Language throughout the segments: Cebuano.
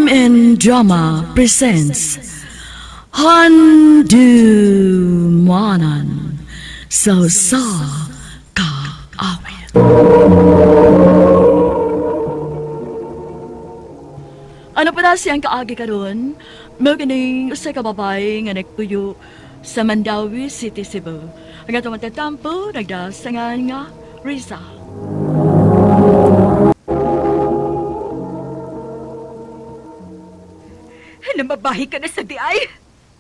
RMN Drama presents Handumanan sa Usa Ka Awit. Ano pa na siyang kaagi karon? Mao kining usa ka babae nga nagtuyo sa Mandawi City, Cebu. Ang atong matatampo nagdasangan nga Risa. Namabahi ka na sa diay.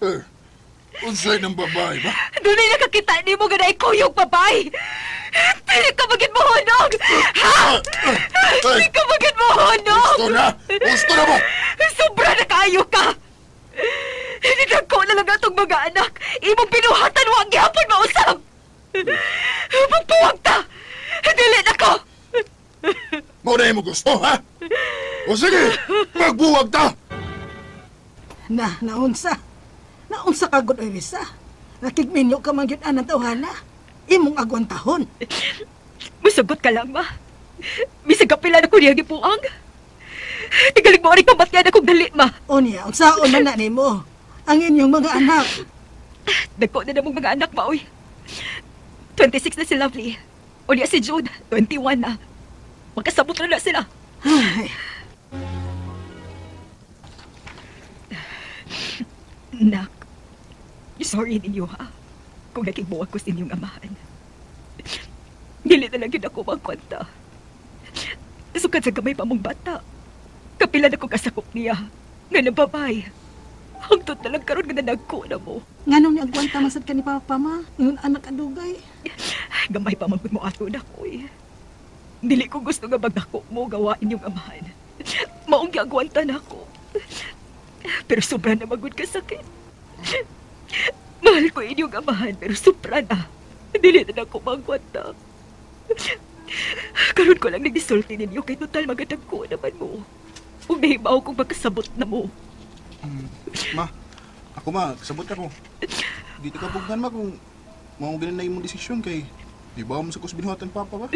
Eh, unsay ng babae ba? Doon ay nakakita ni mo nga ikuyog babae. Pili ka magin mo hunog! Ha? Ay, Pili ka magin mo hunog! gusto na! Gusto na mo! Sobra na kaayo ka! Nidagko na lang atong mga anak. Imong binuhatan wa gihapon mausab. Magpuwag ta! Dili na ko! Mo na imo gusto, ha? O sige, magbuwag ta! Na, naunsa. Naunsa ka gud oy Risa. Nakigminyo ka man gyud anang tawhana. Imong agwantahon. Musugot ka lang, ma. Bisag kapila na ko niya gipuang. Tigalig mo rin pamatyan akong dali, ma. Unya, unsaon man na nimo ang inyong mga anak. Dagko na namong mga anak, ma, oy. 26 na si Lovely. Unya si Jude, 21 na. Magkasabot na na sila. Ay, Nak, sorry ninyo ha. Kung nakigbuwag ko sa inyong amahan. Dili na lang yun ako magkwenta. Sukad sa gamay pa mong bata. Kapila na ko kasakop niya. Nga nababay. Hangtod na lang karon nga nanagko na mo. nganong ni agwanta man sad ka ni papa ma? Ingon anak adugay. Gamay pa man gud mo ato na ko eh. Dili ko gusto nga bagdako mo gawain yung amahan. Maong giagwanta na ako. Pero sobra na magud ka sakit. Mahal ko inyong amahan pero sobra na. Dili na ako magwanta. Karon ko lang nagdisulti ninyo kay total magadagko naman mo. Ug nahibaw kong magkasabot na mo. Ma, ako ma, kasabot ako. Dito ka pugnan ma kung mao ganin na imong desisyon kay di ba mo sa kus binuhatan papa ba?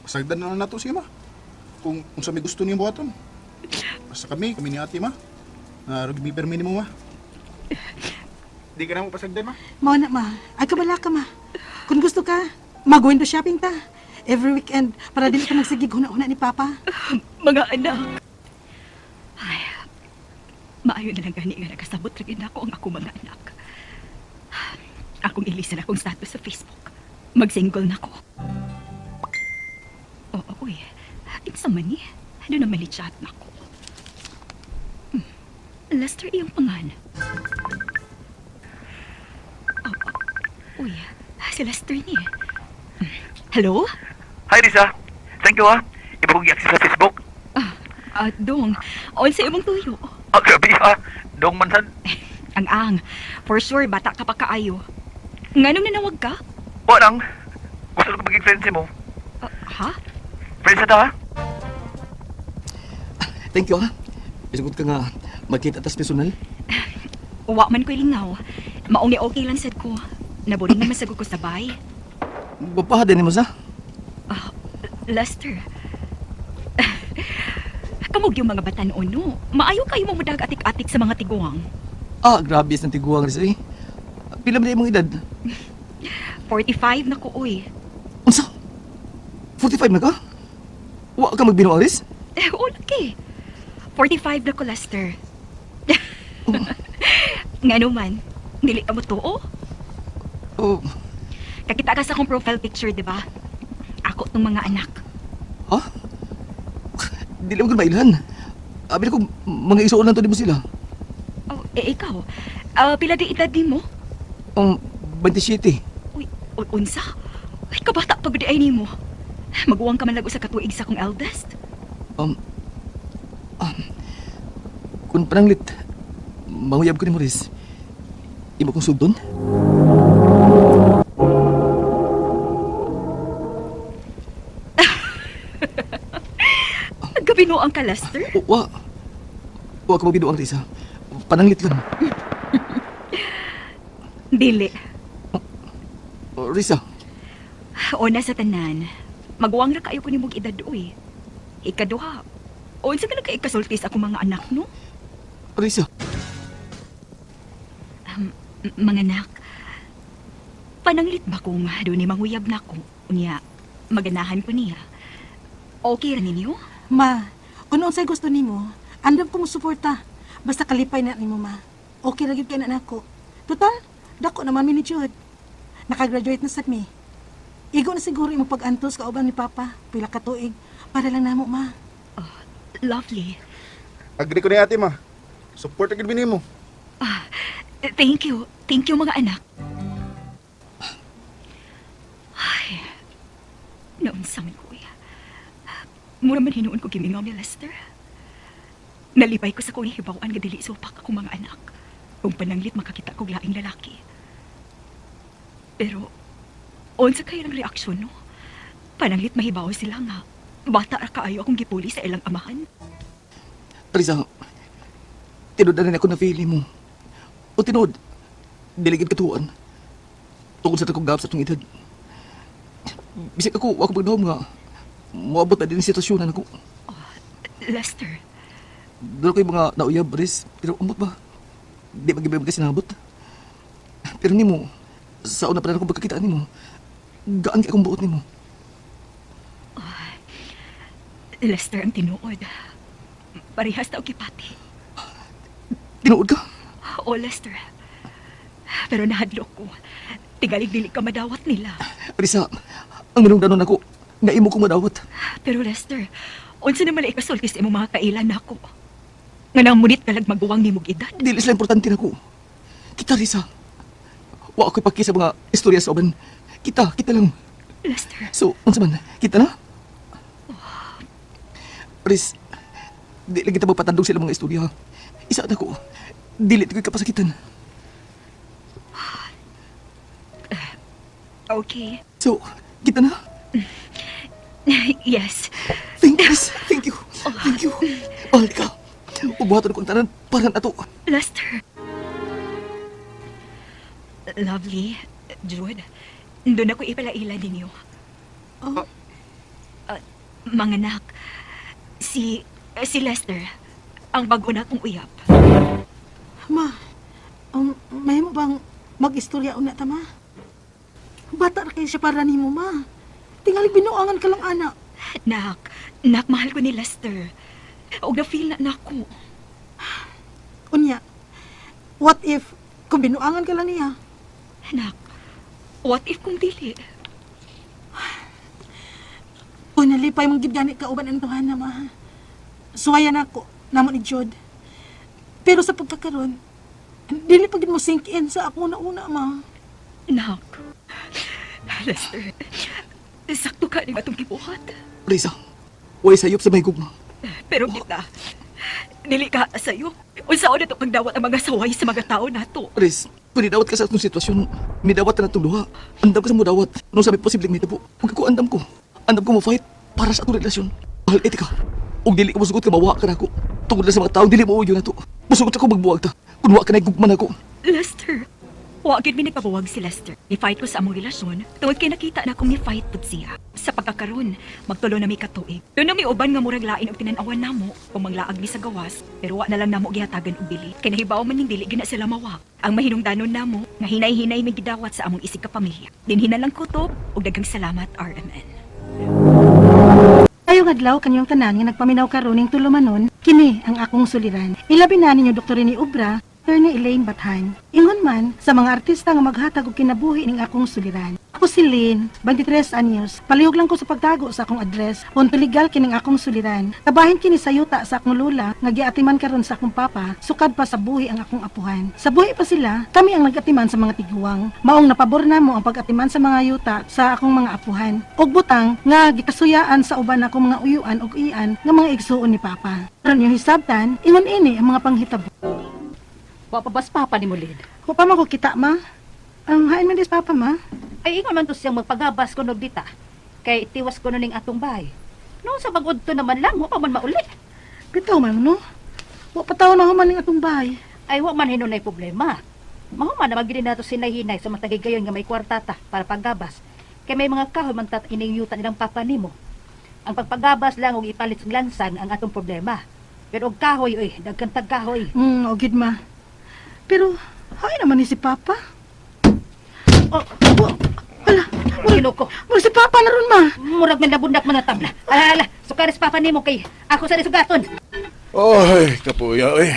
Pasagdan na lang nato siya ma. Kung unsa may gusto niyang buhaton. Basta kami, kami ni ate ma. Na rugby permi nimo ma. Di ka na mo pasagdan ma. Mao na ma. Ay kabala ka ma. Kung gusto ka, mag-window shopping ta. Every weekend para dili ka magsigig huna-huna ni papa. Mga anak. Ay, maayo na lang gani nga nakasabot ra gid nako ang ako mga anak. Akong ilisan akong status sa Facebook. Mag-single na ko. Oo, uy. Kinsa man ni? Ano naman ni chat na ko? Hmm. Lester iyong pangan. Oh, oh. Uy, si Lester ni. Hmm. Hello? Hi Risa. Thank you ha. Iba kong i-access sa Facebook. Ah, dong. On sa imong tuyo. Ah, grabe ha. Dong man sad. Ang ang. For sure, bata ka pa kaayo. Nganong nanawag ka? Wa lang. Gusto ko maging friends mo. Ah, ha? Friends na ta ha. Thank you, ha. Isugot ka nga magkita tas personal. Wa man ko'y lingaw. Maong ni okay lang sad ko. Naburing naman sad ko sa bay. Bapaha din mo sa. Ah, Lester. Kamog yung mga batan no. Maayo kayo mo mudag atik-atik sa mga tiguang. Ah, grabe sa tiguang rin eh. Pila ba na imong edad? 45 na ko, uy. Unsa? 45 na ka? Wa ka magbinuang ris? Eh, okay. 45 na ko, Lester. Ngano man, dili ka mo tuo. Oh, Kakita ka sa akong profile picture, di ba? Ako tong mga anak. ha? Dili mo mailhan. Abi ko mga isuon lang to di mo sila. Oh, eh, ikaw. Ah, pila di edad mo? Ang 27. Uy, unsa? Ay, kabata pag di ay nimo. Maguwang ka man lago sa katuig sa akong eldest. Um, um, kun pananglit, manguyab ko ni Maurice. Imo kong sugdon? Gabinuang ka, Lester. O, wa. Wa ka magbinuang Risa. Pananglit lang. Dili. Oh, Risa, Una sa tanan, maguwang ra kayo ko nimong edad uy. Ikaduha, Unsa ka nagkaikasulti sa akong mga anak, no? Risa, Mga anak, pananglit ba kung doon ni manguyab na ko? Unya, maganahan ko niya. Okay ra ninyo? Ma, kung unsay gusto nimo, andam ko mo suporta. Basta kalipay na nimo, ma. Okay ra gyud kay na nako. Total, dako naman mi ni Jude. Nakagraduate na sad mi. Igo na siguro imong pag-antos kauban ni Papa, pila ka tuig para lang namo, ma. Lovely. Agree ko ni ate, ma. Support agad nimo. Ah, thank you. Thank you, mga anak. Ay, naunsa man ko, kuya. Mura man hinuon ko gimingaw ni Lester. Nalipay ko sa kong hibawan nga dili supak akong mga anak. Kung pananglit makakita kog laing lalaki. Pero, unsa kay ang reaksyon, no? Pananglit mahibaw sila nga. Bata ra kaayo akong gipuli sa ilang amahan. Risa, tinuod na rin ako na feeling mo. O tinuod, diligid katuan. Tungkol sa takong gap sa itong edad. Bisag ako, ako pagdahom nga, moabot na din ang sitwasyon na ako. Lester, Doon ko yung mga nauyab, Riz. Pero amot ba? Di magibay magkasinabot. Pero nimo, sa una pa na akong pagkakita nimo, gaan kay akong buot nimo. Lester ang tinuod. Parehas na og gipati. Tinuod ka? Oo, Lester. Pero nahadlok ko. Tingalig dili ka madawat nila. Risa, ang minungdanon ako, nga imo kong madawat. Pero Lester, unsa naman lang ikasulti sa imong mga kailan nako? Nga nang munit kalag maguwang nimog edad. Dili sila importante nako. Kita, Risa. Wa ako'y paki sa mga istorya sa uban. Kita, kita lang. Lester, So, unsa man, kita na? Riz, di lang kita magpatandog sila mga istorya. Isa na ko, dili ko'y kapasakitan. okay. So, kita na. Yes. Thank you, Riz. Thank you. Thank you. Mahal ka. Ubuhaton ko ang tanan para nato. Lester. Lovely. Jude, doon ako ipalaila ninyo. Oh. Ah, mga anak, si Lester, ang bago na akong uyap. Ma, mahimo bang mag-istorya una ta, ma? Bata ra kay siya para nimo, ma. Tingali binuangan ka lang, ana. Nak, nak, mahal ko ni Lester. Og na-feel na nako. Unya, what if kung binuangan ka lang niya? Nak, what if kung dili? Kung nalipay mong gid gani ka uban ang tuhana, ma. Suwayan ako, namo ni Jod. Pero sa pagkakaron, dili pa gid mo sink in sa ako na una, ma. Nak, Lester, sakto ka ni atong gibuhat. Risa, way sayop sa may gugma. Pero kita, dili ka sayo. Unsaon na to pagdawat ang mga saway sa mga tao nato? Riz, kung nidawat ka sa atong sitwasyon, nidawat na natong duha. Andam ka sa mudawat. Nung sabi posibleng mitabo, huwag ko andam ko. Andam ko mo fight para sa atong relasyon. Mahal etika. Ug dili ko musugot ka mawa ka nako. Tungod na sa mga taong dili mo uyo na to. Musugot ako magbuwag ta. Kung wa ka na gugma nako. Lester, wa gyud mi nagpabuwag si Lester. Ni-fight ko sa among relasyon tungod kay nakita na akong ni-fight pud siya. Sa pagkakaron, magtulo na mi katuig. Doon na mi uban nga murag lain og tinan-awan namo kung manglaag mi sa gawas, pero wa na lang namo gihatagan og bili. Kay nahibaw man ning dili gina sila mawa. Ang mahinungdanon namo nga hinay-hinay mi gidawat sa among isig ka pamilya. Dinhi na lang kutob ug daghang salamat, RMN. Ayong adlaw kanyong tanan nga nagpaminaw karon ning tulumanon, kini ang akong suliran. Ilabi na ninyo Dr. Rene Obra, Attorney Elaine Bathan. Ingon man sa mga artista nga maghatag og kinabuhi ning akong suliran. Ako si Lynn, 23 anyos. Palihog lang ko sa pagtago sa akong address. Punto legal kining akong suliran. Kabahin kini sa yuta sa akong lula nga giatiman karon sa akong papa, sukad pa sa buhi ang akong apuhan. Sa buhi pa sila, kami ang nagatiman sa mga tiguang. Maong napabor namo ang pag-atiman sa mga yuta sa akong mga apuhan. Og butang nga gikasuyaan sa uban akong mga uyuan ug ian nga mga igsuon ni papa. Aron yung hisabtan, ingon ini ang mga panghitabo. Wa pa bas papa ni Mulid. Wa pa man ko kita, ma. Ang hain man dis papa, ma. Ay ingon man to siyang magpagabas kuno dita. Kay tiwas kuno ning atong bahay. Noon sa bagod to naman lang, wa pa man mauli. Bitaw man no. Wa pa taw na human ning atong bahay. Ay wa man hinunay problema. Mahuman na magini nato sinay-hinay sa matag higayon nga may kwarta ta para paggabas. Kay may mga kahoy man tat ining yuta nilang papa nimo. Ang pagpagabas lang og ipalit sa lansang ang atong problema. Pero og kahoy oy, daghan tag kahoy. O gid ma. Pero hay naman ni si Papa. Oh, Oh, ala, Ginoo ko. murag si Papa na ron ma. Murag man nabundak man ang tabla. Ala, ala, sukaris papa nimo kay ako sa sugaton. Oy, kapuya, oy.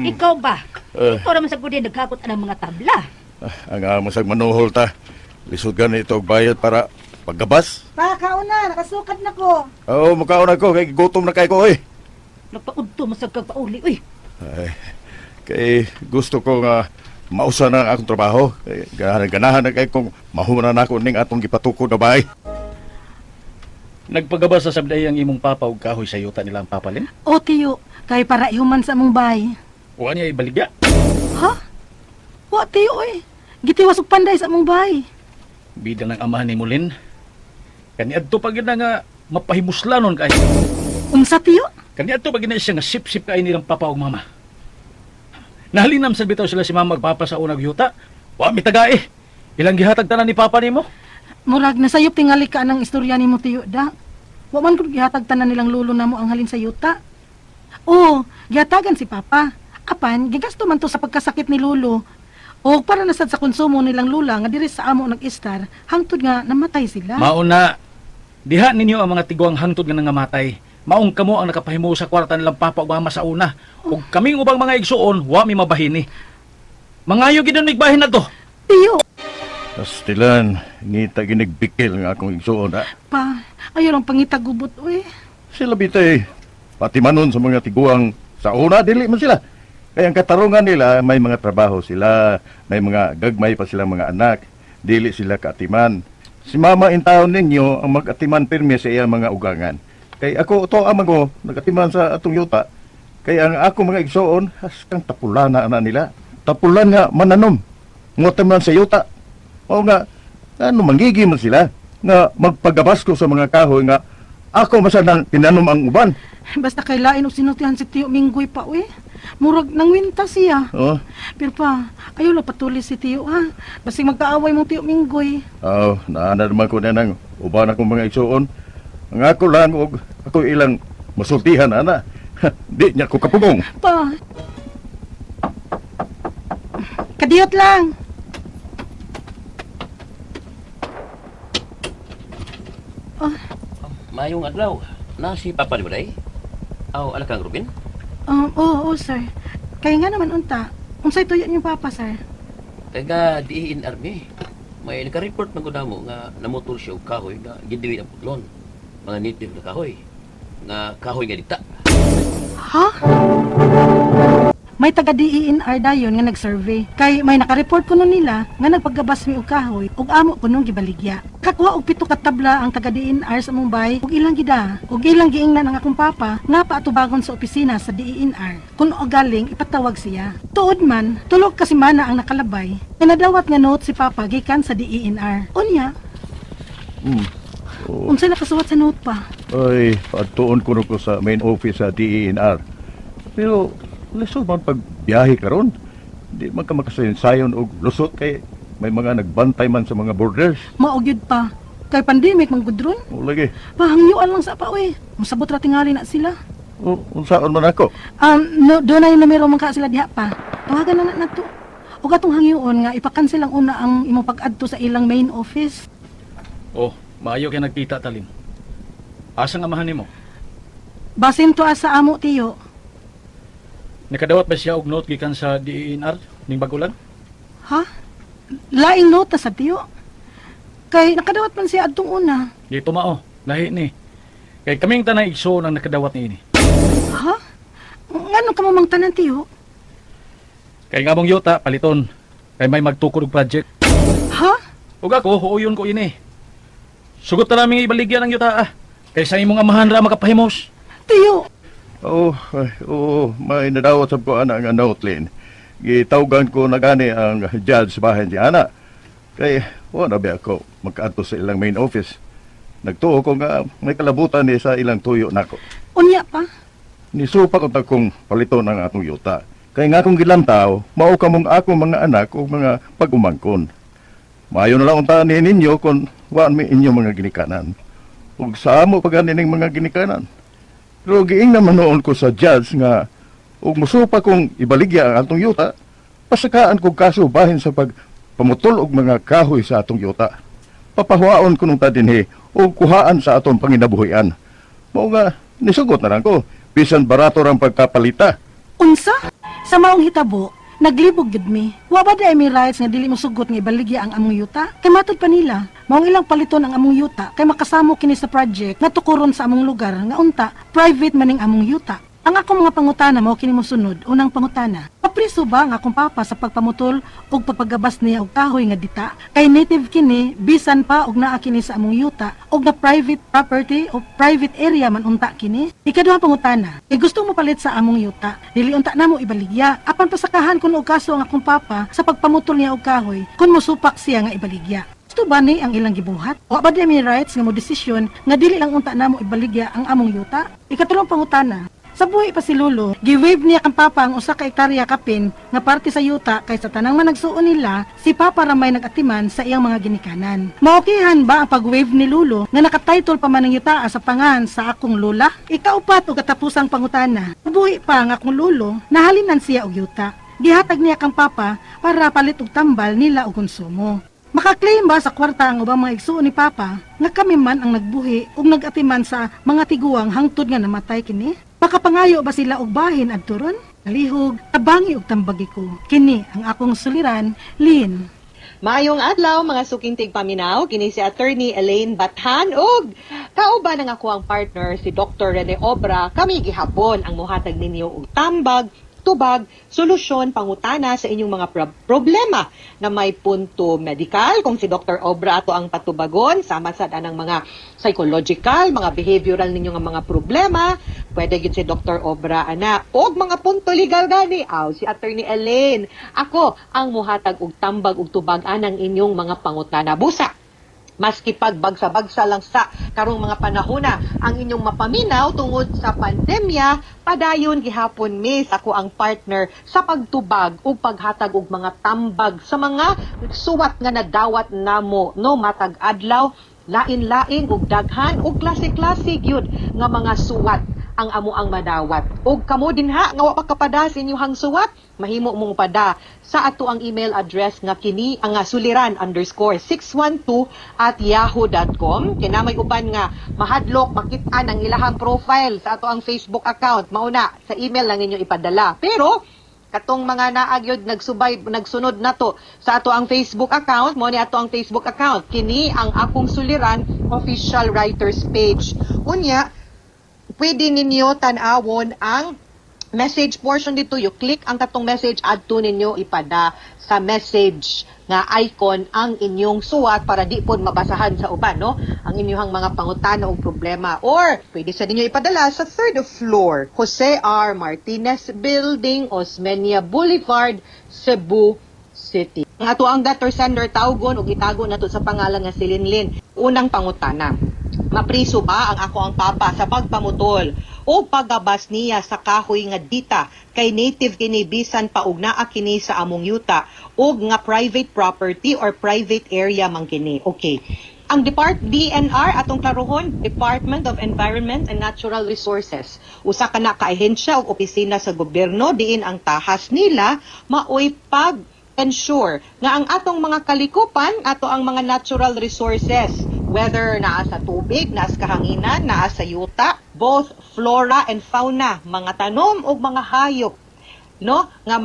Ikaw ba? Eh. Ikaw naman sa gudi naghakot ang mga tabla. Ah, ang amo sa manuhol ta. Lisod gani ito og bayad para paggabas. Pa, kaon na, nakasukad na ko. Oo, mukaon ako kay gutom na kay ko, oy. Nagpaudto mo sa kagpauli oy. Ay, kay gusto ko nga mausa na ang akong trabaho. Kay ganahan ganahan na kay kung mahuman na nako ning atong gipatukod na bahay. Nagpagabas sa sabday ang imong papa og kahoy sa yuta nila ang papalin. O tiyo, kay para ihuman sa among bay. Wa niya ibaligya. Ha? Wa tiyo oy. Gitiwas og panday sa among bay. Bida ng amahan ni Mulin. Kaniadto pa gid na nga mapahimuslanon kay. Unsa tiyo? Kaniadto pa gid na siya nga sip-sip kay nilang papa ug mama. Nahalinam sa bitaw sila si mama ug papa sa unag yuta. Wa mi tagae. Ilang gihatag tanan ni papa nimo? Murag nasayop tingali ka ng istorya nimo tiyo da. Wa man gud gihatag tanan nilang lulo namo ang halin sa yuta. Oo, gihatagan si Papa. Apan gigasto man to sa pagkasakit ni lulo. O para na sad sa konsumo nilang lula nga diri sa amo nag-istar hangtod nga namatay sila. Mauna, diha ninyo ang mga tiguang hangtod nga nangamatay. Maong kamo ang nakapahimo sa kwarta nilang papa ug mama sa una. Ug kaming ubang mga igsuon, wa mi mabahini. Mangayo gid bahin na to. Tiyo, Pastilan, ngita ginigbikil nga akong igsuon ha. pa, ayaw lang pangitagubot uy. Sila bitay, pati manon sa mga tiguang sa una, dili man sila. Kaya ang katarungan nila, may mga trabaho sila, may mga gagmay pa silang mga anak, dili sila kaatiman. Si mama in taon ninyo ang mag-atiman pirmi sa iyang mga ugangan. Kay ako to amang ko, nagatiman sa atong yuta. Kay ang ako mga igsoon, haskang tapulan na ana nila. Tapulan nga mananom. Ngutan man sa yuta. O nga, ano manggigi man sila nga magpagabas ko sa mga kahoy nga ako masanang tinanom ang uban. Basta kay lain og sinultihan si Tiyo Minggoy pa uy. Murag nangwinta siya. Oh, Pero pa, ayaw lang patuloy si Tiyo ha. Basig magkaaway mong Tiyo Minggoy. oh, naana naman ko na ng uban akong mga igsoon. Ang ako lang og ako ilang masultihan ana. Di niya ko kapugong. Pa. Kadiyot lang. Mayong adlaw, na si Papa ni Baday? Aw, alakang Ruben? Oo, oo, sir. Kaya nga naman unta. Unsay tuyo niyong papa, sir? Taga DENR mi. May naka-report man ko namo nga namutol siya og kahoy nga gidiwi ang putlon. Mga native na kahoy. Nga kahoy nga dita. Ha? May taga DENR dayon nga nag-survey. Kay may nakareport kuno nila nga nagpagabas mi og kahoy ug amo kunong gibaligya. Kakuha og 7 ka tabla ang taga DENR sa Mumbai ug ilang gida. Ug ilang giingnan ang akong papa nga paatubagon sa opisina sa DENR. Kun og galing ipatawag siya. Tuod man, tulog kasi mana ang nakalabay. Nga nadawat nga note si papa gikan sa DENR. Unya, Oh. unsay nakasuwat sa note pa? Ay, paadtuon ko ko sa main office sa DENR. Pero lisod man pag biyahe karon. Di man ka makasayon og lusot kay may mga nagbantay man sa mga borders. Mao gyud pa. Kay pandemic man gud ron. O lagi. Pahangyuan lang sa pa oy. Musabot ra tingali na sila. O, unsaon man ako? No, doon na yung numero man ka sila diha pa. Tawagan na na nato. O katong hangyoon nga ipakansel ang una ang imong pag-adto sa ilang main office. Oh, maayo kay nagkita talin. Asa nga amahan nimo? Basin to asa amo tiyo. Nakadawat ba siya og note gikan sa DENR ning bago lang? Ha? Laing nota sa tiyo. Kay nakadawat man siya adtong una. Di tumao, lahi ni. Kay kaming tanay igsoon ang nakadawat niini. Ha? Ngano ka mo mang tanan tiyo? Kay nga mong yuta paliton. Kay may magtukod og project. Ha? Ug ako huuyon ko ini. Sugot na namin ibaligyan ang yuta ah. Kay sa imong amahan ra makapahimos. Tiyo. Oh, ay, oo, may nadawat sab ko ana nga note Lin. Gitawgan ko na gani ang judge sa bahay ni ana. Kay wa na ba ako magkaadto sa ilang main office. Nagtuo ko nga may kalabutan ni sa ilang tuyo nako. Unya pa. Nisupa ko ta kong paliton ang atong yuta. Kay nga akong gilantaw, mao ka mong akong mga anak o mga pag-umangkon. Maayo na lang unta ni ninyo kung waan mi inyong mga ginikanan. Ug sa amo pa gani ning mga ginikanan. Pero giing naman noon ko sa judge nga ug musupa kong ibaligya ang atong yuta, pasakaan kog kaso bahin sa pagpamutol og mga kahoy sa atong yuta. Papahuaon ko nung ta dinhi ug kuhaan sa atong panginabuhian. Mao nga nisugot na lang ko bisan barato rang pagkapalita. Unsa? Sa maong hitabo, naglibog gyud mi. Wa ba di mi rights nga dili mosugot nga ibaligya ang among yuta? Kay matod pa nila, maong ilang paliton ang among yuta kay makasamo kini sa project nga tukuron sa among lugar nga unta private maning among yuta. Ang akong mga pangutana mao kini mosunod. Unang pangutana, papriso ba ang akong papa sa pagpamutol ug pagpagabas niya og kahoy nga dita? Kay native kini bisan pa og naa kini sa among yuta og na private property o private area man unta kini. Ikaduhang pangutana, kay gusto mo palit sa among yuta, dili unta namo ibaligya. Apan pasakahan kun og kaso ang akong papa sa pagpamutol niya og kahoy kun mosupak siya nga ibaligya. Gusto ba ni ang ilang gibuhat? Wa ba di mi rights nga mo desisyon nga dili lang unta namo ibaligya ang among yuta? Ikatulong pangutana, sa buhi pa si Lolo, gi-waive niya kang Papa ang usa ka ektarya kapin nga parte sa yuta kay sa tanang managsuon nila, si Papa ra may nag-atiman sa iyang mga ginikanan. Maokihan ba ang pag-waive ni Lolo nga nakatitle pa man ang yuta sa pangan sa akong lola? Ikaupat og katapusang pangutana, buhi pa ang akong lolo, nahalinan siya og yuta. Gihatag niya kang Papa para palit og tambal nila og konsumo. Makaklaim ba sa kwarta ang ubang mga igsuon ni Papa nga kami man ang nagbuhi ug nagatiman sa mga tiguang hangtod nga namatay kini? Makapangayo ba sila og bahin adto ron? Kalihog, tabangi og tambagi ko. Kini ang akong suliran, Lynn. Maayong adlaw mga suking tigpaminaw, kini si Attorney Elaine Bathan ug kauban ang ako ang partner si Dr. Rene Obra. Kami gihapon ang muhatag ninyo og tambag, tubag, solusyon, pangutana sa inyong mga problema na may punto medical. Kung si Dr. Obra ato ang patubagon, sama sad anang mga psychological, mga behavioral ninyo nga mga problema, pwede gyud si Dr. Obra ana. Og mga punto legal gani, aw si Attorney Elaine. Ako ang muhatag og tambag og tubag anang inyong mga pangutana. Busa, maski pagbagsa-bagsa lang sa karong mga panahona ang inyong mapaminaw tungod sa pandemya, padayon gihapon miss ako ang partner sa pagtubag ug paghatag og mga tambag sa mga suwat nga nadawat namo, no, matag adlaw lain-lain ug daghan ug klase-klase gyud nga mga suwat ang amo ang madawat. Og kamo dinha nga wa pa kapada sa inyong suwat, mahimo mong pada sa ato ang email address nga kini ang suliran_612@yahoo.com. Kina may uban nga mahadlok makit-an ang ilahang profile sa ato ang Facebook account. Mauna sa email lang ninyo ipadala. Pero katong mga naagyod nagsubay nagsunod nato sa ato ang Facebook account, mo ni ato ang Facebook account kini ang Akong Suliran official writers page. Unya pwede ninyo tan-awon ang message portion dito. You click ang katong message, adto ninyo ipada sa message nga icon ang inyong suwat para di pod mabasahan sa uban, no, ang inyong mga pangutana o problema. Or pwede sa ninyo ipadala sa third floor, Jose R. Martinez Building, Osmeña Boulevard, Cebu City. Ang ato ang letter sender tawgon ug itago nato sa pangalan nga si Linlin. Unang pangutana, mapriso ba ang ako ang papa sa pagpamutol o paggabas niya sa kahoy nga dita kay native kini bisan pa og naa kini sa among yuta og nga private property or private area man kini? Okay. Ang DENR atong klarohon, Department of Environment and Natural Resources. Usa ka na ka ahensya o opisina sa gobyerno diin ang tahas nila maoy pag ensure nga ang atong mga kalikupan, ato ang mga natural resources, whether naa sa tubig, naa sa kahanginan, naa sa yuta, both flora and fauna, mga tanom ug mga hayop, no, nga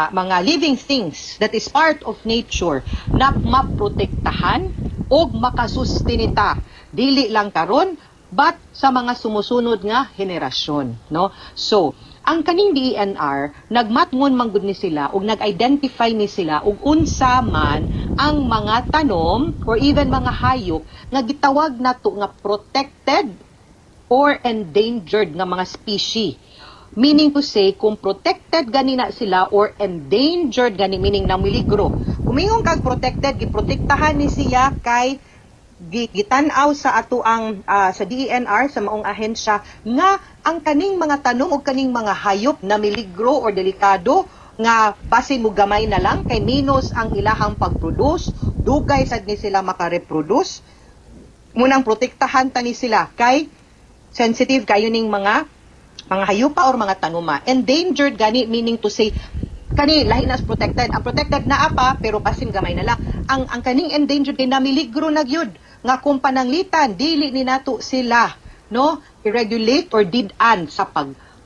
mga living things that is part of nature na maprotektahan ug makasustinita dili lang karon but sa mga sumusunod nga henerasyon, no? So ang kaning DENR nagmatngon man gud ni sila ug nag-identify ni sila og unsa man ang mga tanom or even mga hayop nga gitawag nato nga protected or endangered nga mga species. Meaning to say, kung protected gani na sila or endangered gani, meaning namiligro. Kung mingon kag protected, giprotektahan ni siya kay gitan-aw sa ato ang sa DENR, sa maong ahensya, nga ang kaning mga tanom o kaning mga hayop na miligro or delikado nga basin mo gamay na lang kay minus ang ilahang pag-produce, dugay sad ni sila makareproduce. Munang protektahan tani sila kay sensitive kayo ning mga hayupa or mga tanuma. Endangered gani, meaning to say kani lahi na sa protected. Ang protected naa pa pero basin gamay na lang. Ang kaning endangered kay namiligro na gyud nga kung pananglitan dili ni nato sila, no, i-regulate or did-an sa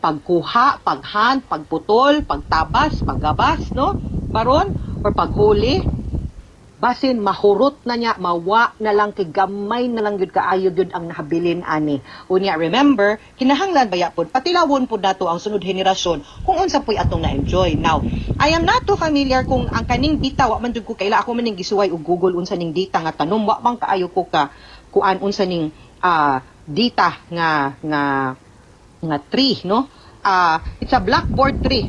pagkuha, paghunt, pagputol, pagtabas, paggabas, no? Baron or paghuli, basin mahurot na niya, mawa na lang kay gamay na lang gyud kaayo gyud ang nahabilin ani. Unya, remember, kinahanglan baya pod patilawon pod nato ang sunod henerasyon kung unsa po'y atong na-enjoy. Now, I am not too familiar kung ang kaning dita, wa man jud ko kaila, ako man ning gisuway og Google unsa ning dita nga tanom, wa man kaayo ko ka kuan unsa ning dita nga tree, no? It's a blackboard tree.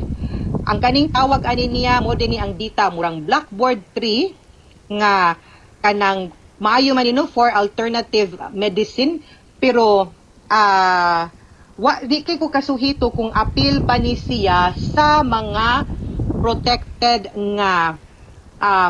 Ang kaning tawag ani niya mo din ni ang dita, murang blackboard tree nga kanang maayo man ni, no, for alternative medicine, pero wa di kay ko kasuhito kung apil ba ni siya sa mga protected nga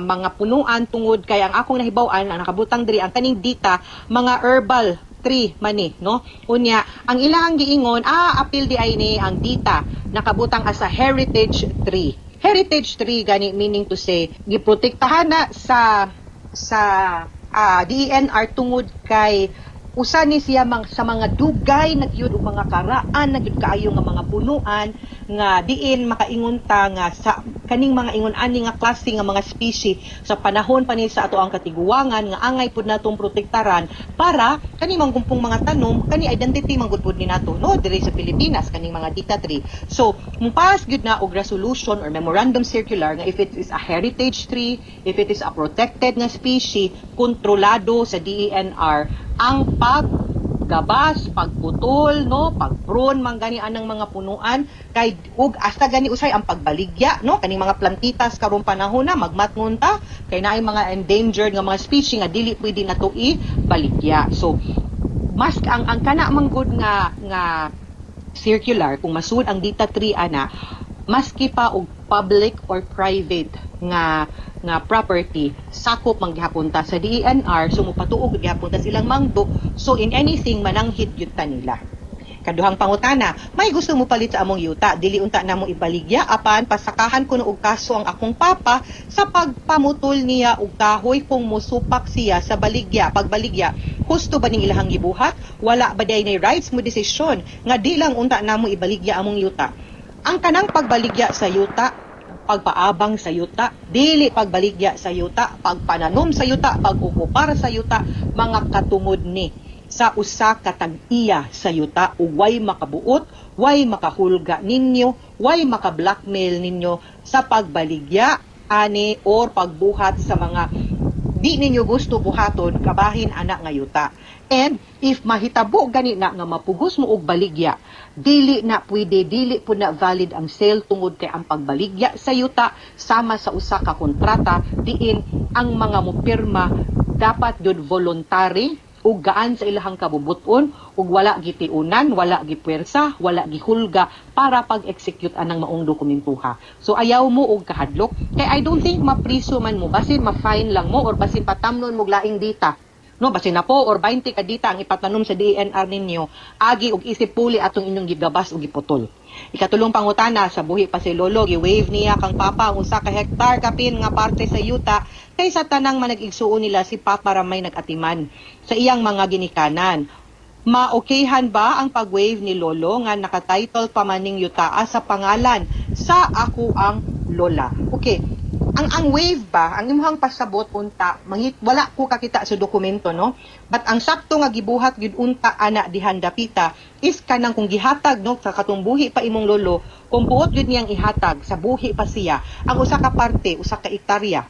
mga punuan, tungod kay ang akong nahibaw-an, ang nakabutang diri, ang kaning dita mga herbal tree man ni, no? Unya ang ilang giingon, apil di ay ni ang dita, nakabutang as a heritage tree. Heritage tree gani, meaning to say giprotektahan na sa DENR tungod kay usa ni siya sa mga dugay na gyud ug mga karaan na gyud kaayo nga mga punuan nga diin makaingon ta nga sa kaning mga ingon ani nga klase nga mga species sa panahon pa ni sa ato ang katiguangan nga angay pud natong protektaran para kani manggumpong mga tanom, kani identity man gud pud ni nato, no, diri sa Pilipinas, kaning mga dita tree. So mupas gyud na og resolution or memorandum circular nga if it is a heritage tree, if it is a protected nga species, kontrolado sa DENR ang paggabas, pagputol, no, pagprune man gani anang mga punuan kay ug hasta gani usay ang pagbaligya, no, kaning mga plantitas karong panahon na magmatngon ta kay naay mga endangered nga mga species nga dili pwede nato i-baligya. So mas ang kana man gud nga circular, kung masud ang dita tree ana, maski pa og public or private nga property, sakop man gihapon ta sa DENR. So mopatuog gihapon ta silang mangdo. So in anything, mananghid gyud ta nila. Kaduhang pangutana, may gusto mo palit sa among yuta, dili unta namo ibaligya apan pasakahan kuno og kaso ang akong papa sa pagpamutol niya og kahoy kung musupak siya sa baligya, pagbaligya. Husto ba ning ilahang gibuhat? Wala ba day nay rights mo desisyon nga di lang unta namo ibaligya among yuta? Ang kanang pagbaligya sa yuta, pagpaabang sa yuta, dili pagbaligya sa yuta, pagpananom sa yuta, pag-okupar sa yuta, mga katungod ni sa usa ka tag-iya sa yuta ug way makabuot, way makahulga ninyo, way maka-blackmail ninyo sa pagbaligya ani or pagbuhat sa mga di ninyo gusto buhaton kabahin ana nga yuta. And if mahitabo gani na nga mapugos mo og baligya, dili na pwede, dili po na valid ang sale tungod kay ang pagbaligya sa yuta sama sa usa ka kontrata diin ang mga mopirma dapat gyud voluntary ug gaan sa ilahang kabubuton ug wala gitiunan, wala gipuwersa, wala gihulga para pag-execute anang maong dokumentuha. So ayaw mo og kahadlok kay I don't think mapriso man mo, basin ma-fine lang mo or basin patamnon mo laing dita. No, basin na po or 20 ka dita ang ipatanom sa DENR ninyo, agi og isip puli atong inyong gigabas ug giputol. Ikatulong pangutana, sa buhi pa si Lolo, gi-waive niya kang Papa ang 1 ka hektar kapin nga parte sa yuta kaysa tanang manag-igsuon nila, si Papa ra may nag-atiman sa iyang mga ginikanan. Ma-okayhan ba ang pag-waive ni Lolo nga nakatitle pa maning yutaa sa pangalan sa ako ang lola? Okay. Ang waive ba, ang imong pasabot unta, mangit wala ko kakita sa dokumento, no? But ang sakto nga gibuhat gyud unta ana dihan dapita is kanang kung gihatag, no, sa katong buhi pa imong lolo, kung buot gyud niyang ihatag sa buhi pa siya ang usa ka parte, 1 ka hektarya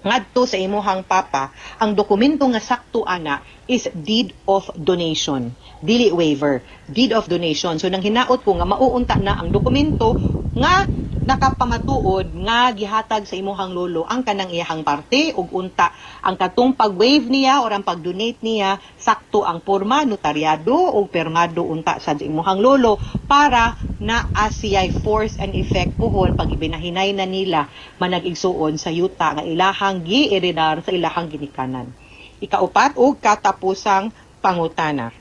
ngadto sa imuhang papa, ang dokumento nga sakto ana is deed of donation, dili waiver, deed of donation. So nang hinaot ko nga mauunta na ang dokumento nga nakapamatuod nga gihatag sa imuhang lolo ang kanang iyahang parte ug unta ang katong pag-waive niya or ang pag-donate niya, sakto ang porma, notaryado ug permado unta sa imuhang lolo para naa siya'y force and effect puhon pag ibinahinay na nila manag-igsuon sa yuta nga ilahang gi-eredar sa ilahang ginikanan. Ikaupat ug katapusang pangutana.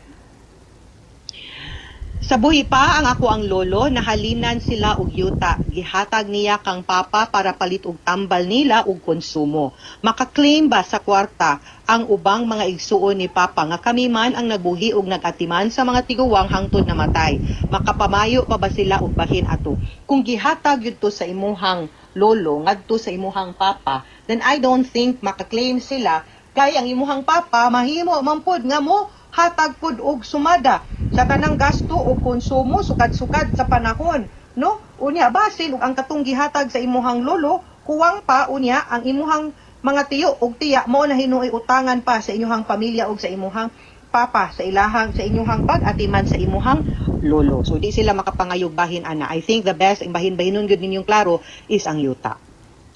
Sa buhi pa ang ako ang lolo, nahalinan sila og yuta. Gihatag niya kang papa para palit og tambal nila og konsumo. Maka-claim ba sa kwarta ang ubang mga igsuon ni papa nga kami man ang nagbuhi og nag-atiman sa mga tiguwang hangtod namatay? Makapamayo pa ba sila og bahin ato? Kung gihatag yun to sa imuhang lolo ngadto sa imuhang papa, then I don't think maka-claim sila kay ang imuhang papa mahimo man pod nga mo hatag pod og sumada sa tanang gasto o konsumo sukad-sukad sa panahon, no? Unya basin ug ang katong gihatag sa imuhang lolo kuwang pa, unya ang imuhang mga tiyo ug tiya mo na hinuoy utangan pa sa inyuhang pamilya ug sa imuhang papa sa ilahang sa inyuhang pag-atiman sa imuhang lolo. So di sila makapangayog bahin ana. I think the best ang bahin-bahinon gyud ninyong klaro is ang yuta.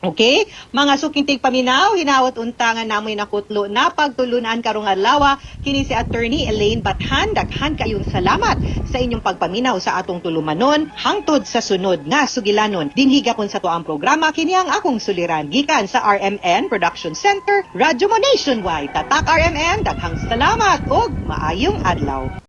Okay? Mga suking tigpaminaw, hinawat unta nga namoy nakutlo na pagtulunan karong adlaw. Kini si Attorney Elaine Bathan. Daghan kayong salamat sa inyong pagpaminaw sa atong tulumanon hangtod sa sunod nga sugilanon. Dinhi gapon sa tuang programa, kini ang akong suliran gikan sa RMN Production Center, Radyo Mo Nationwide. Tatak RMN, daghang salamat ug maayong adlaw.